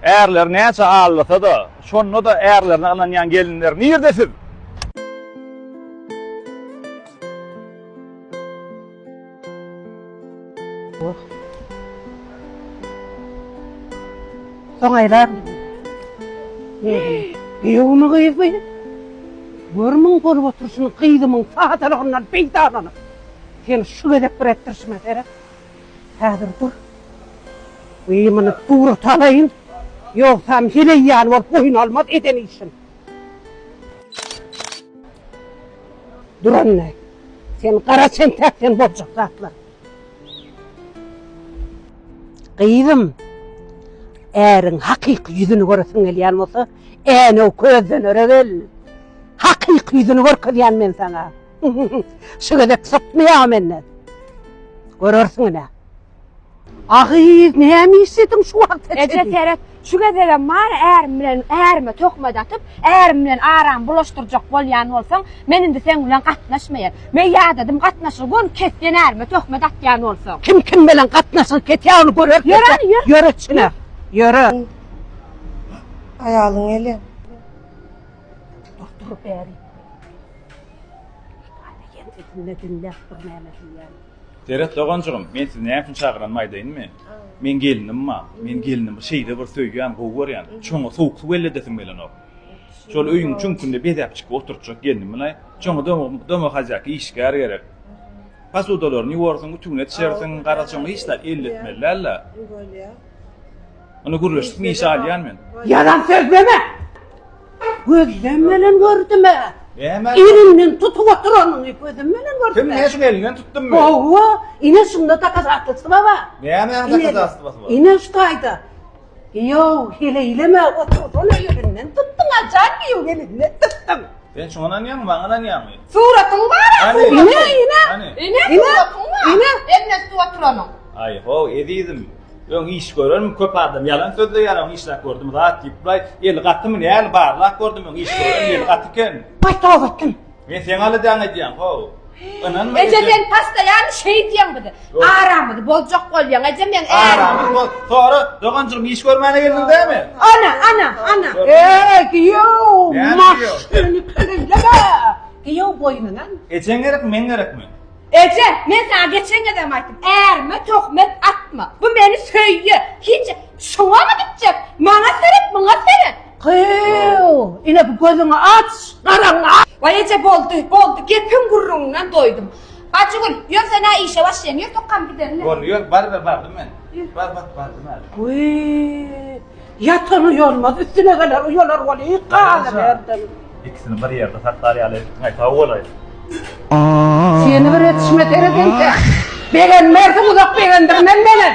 Ärleri näçe aldasa-da, şonda-da ärlerine ynanýan gelinler nirde siz? Soň aýlar. Giýewmi gyz bu? Görmüň bolup oturyşyny gyzymyň sadalygyndan peýdalanyp. Seni şu gezek bir etdirişime seret. Häzir dur. Wiý, muny surata alaýyn. Ýogsam heleý ýaly bolup boýun almaz eden işin. Dur indi. Sen gara çentäk sen boljak zatlar. Gyzym, äriň hakyky ýüzüni göresiň gelýän bolsa, änew közden öre gel. Hakyky ýüzüni görkezýän men saňa. Şu gezek sypmaýar menden. Görersiň ine. A gyz, näme işlediň şu wagta Eje çenli? seret, şu gezegem bar ärim bilen ärime töhmet atyp, ärim bilen aramy bulaşdyrjak bolýan bolsaň, men indi seň bilen gatnaşmaýan. Men ýadadym gatnaşygy göni kesýän ärime töhmet atýan bolsaň. Kim kim bilen gatnaşygy kesýär ony göreris. Ýör hany, ýör. Ýör içine. Ýöre. Aýalyň gelýär. Dur, dur bäri. Ýeňsesinde diňläp dur näme diýýän. Seret doganjygym, men sizi näme üçin çagyranymy aýdaýynmy? Meň gelnim bar. Men gelinimi şeýle bir söýýän, gowy görýän. Şoňa sowuk suw elledesim gelenok. Şol öýüň çüňkünde bezäpjik oturtjak gelnim bilen. Şoňa domohazýaýka işgär gerek. Posudalaryny ýuwarsyň, ütügini etişersiň, garaz şoňa hiç zat elletmeli däl-de. Bolýar. Ony gürleşip işe alýan men. Ýalan sözleme! Gözlem bilen gördüm-ä. Näme? Elinden tutup oturanyny gözüm bilen gördüm. Kim men şuň elinden tutdummy? Hawa, ine şunda dokazatelstwo bar. Nämäniň dokazatelstwosy bar? Ine şu taýda. Ýow, heleýleme otursana elinden tutduň, ajan giýew elinden tutduň. Sen şuňa ynanýaňmy, maňa ynanýaňmy? Suratyň bar-a, Hany? suratyň. Ine, ine. Hany? Ine Ine, suratyň bar. ine. Elinden tutup oturanyň. Aý-how, ezizim. Öň iş görenmi köp adam ýalan sözleýär öň işläp gördüm zat diýip bulaý eli gatymy näli barlap gördüm öň iş gören eli gaty eken. Aý toba etdim. Men seň aladaňy edýän how. Ynanma Eje sen pastaýan şeý diýýäň bize. Aramyzy bozjak bolýaň eje meň ärim. Aramyzy boz. Sonra doganjygym iş görmäne geldiň dämi? Ana ana ana. Eý giýew maşyny keleýleme. Giýew boýnuňa. Ejeň gerekmi men gerekmi? Eje, men saňa geçen gezegem aýtdym, ärime töhmet atma. Bu meni söýýär. Hiç şuňamy gitjek? Maňa seret, muňa seret. Gyýw, ine bu gözüňi aç, garaňy aç. Waý eje boldy, boldy, gepiň gürrüňiňden doýdum. Bajygül, ýör sen-ä işe başlaýaň, ýör tokgam gidelim. Boldy, ýör, baryber, bardym men. Bar, bar, bardym häzir. Wiý, Ýatan uýalmaz, üstüne geler uýalar weli, galyberdim. Ikisini bir ýerde saklar ýaly edipsiň-aý, sag bolaý. Seni bir etişime seredenkä, begenmersiň, uzak begendirmen meni.